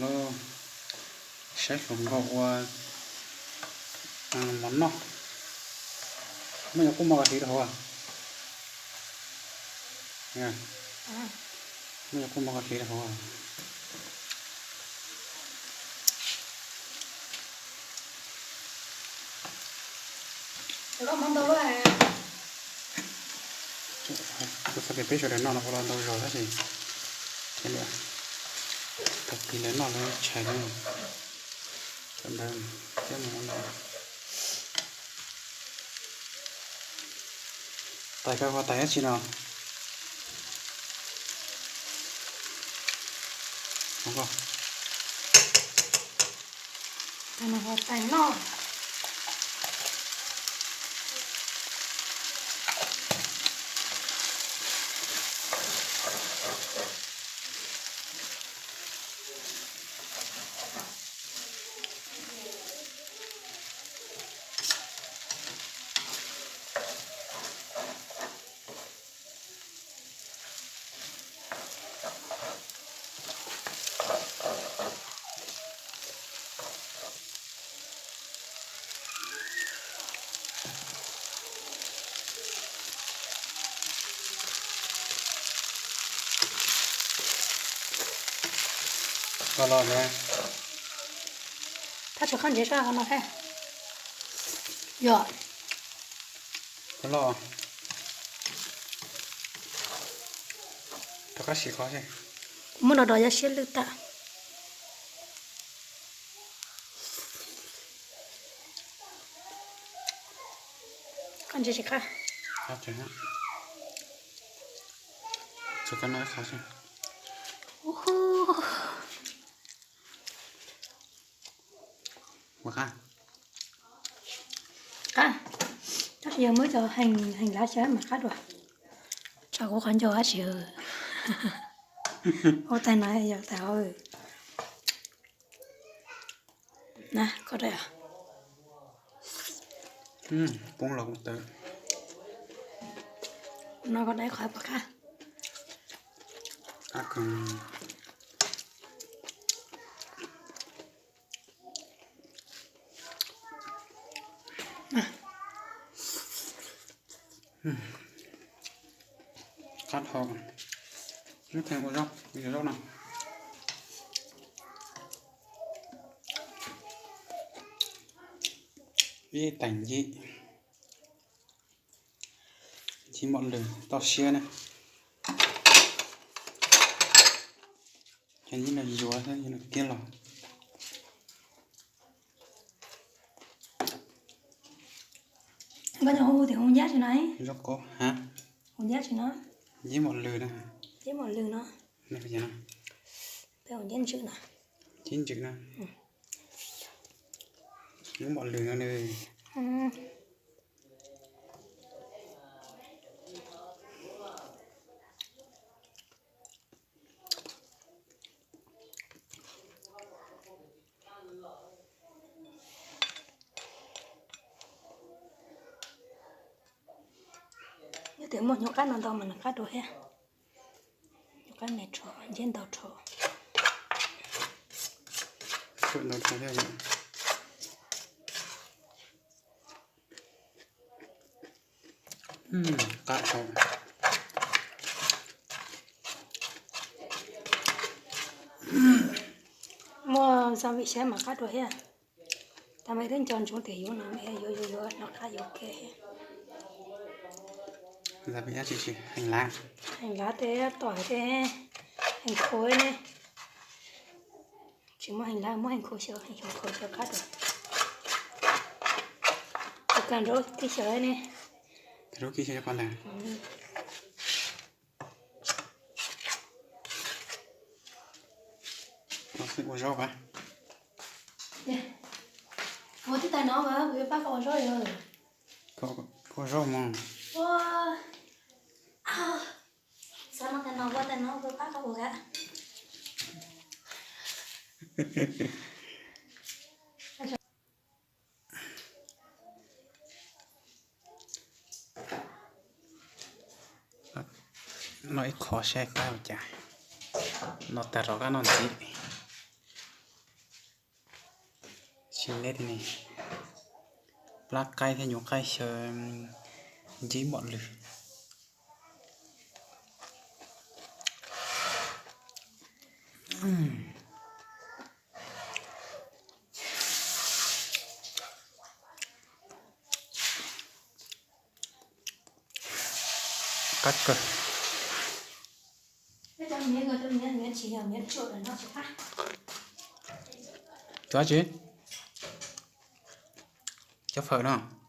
Lub saib hluas nkauj ua mov noj. Muaj nyuam qhuav muaj qhov hliv rau hauv. Muaj nyuam qhuav muaj qhov hliv rau hauv. Kuv xav tias peb sawv daws noj no ua los ntau zog tab sis tag kis lawv noj lawv tshais lawm. Sawv daws thiab mus ua no. Tais koj koj tais dab tsi no? Tais no. Los los, thab tsam qab ntsev sab no thiab. Yog los, rov qab sim qhov seb. Kuv muab no dos yog siab lwj tag. Qab ntsev tsis qab. Tsuas koj noj ib qho xwb. Ua qab. Qab. Tab sis yog muab cov heev lav xyaw mas qab dua. Tsam kuv qhov ncauj dab tsi. Ua tais no yog tais hauv. Na koj dai. Poob los kuv tawv. No koj dai qhov puas qab? Qab kawg. Qab dhau. Ib theem ua zaub, ua zaub no. Ib tais ncib, ncib mom lws toj siab na. Cov ncib no yuav thiab, tiab los. Koj cov hu tias hu ncab tsis no? Zaub qaub ha? Hu ncab tsis no? Ncib mom lws na. Ncib mom lws no. Peb hu ncab ntsws no. Ncib ntsws no. Ncib mom lws no nws. Yog tias muaj hnyuv qab no ntau mas nws qab dua thiab. Hnyuv qab me rho, nceb ntau rho. Qab dhau. Muaj xav vim saib mas qab dua thiab. Tas mas twb nco ntsoov tias yuav no, yuav yuav yuav no qab yuav kiag thiab. Heev lav, heev lav tej tom tej heev khuv ne. Tsis muaj heev lav, muaj heev khuv xyaw, heev khuv xyaw qab dua. Tus kag nraub kib xyaw ne. Kag nraub kib xyaw qab ntag. Ua zaub a. Ua tib tais no mas kuv yuav pab koj ua zaub yog. Koj ua zaub mas. Xav no tais no ua tais no kuv pab koj ua. No ib qho saib qab ua cas. No tag rov qab noj ntxiv. Tsis neb li ne, plab qaib thiab nyuag qaib xyaw ntsib mom lwg. Qab kawg. Cov tsi? Cov fawm no.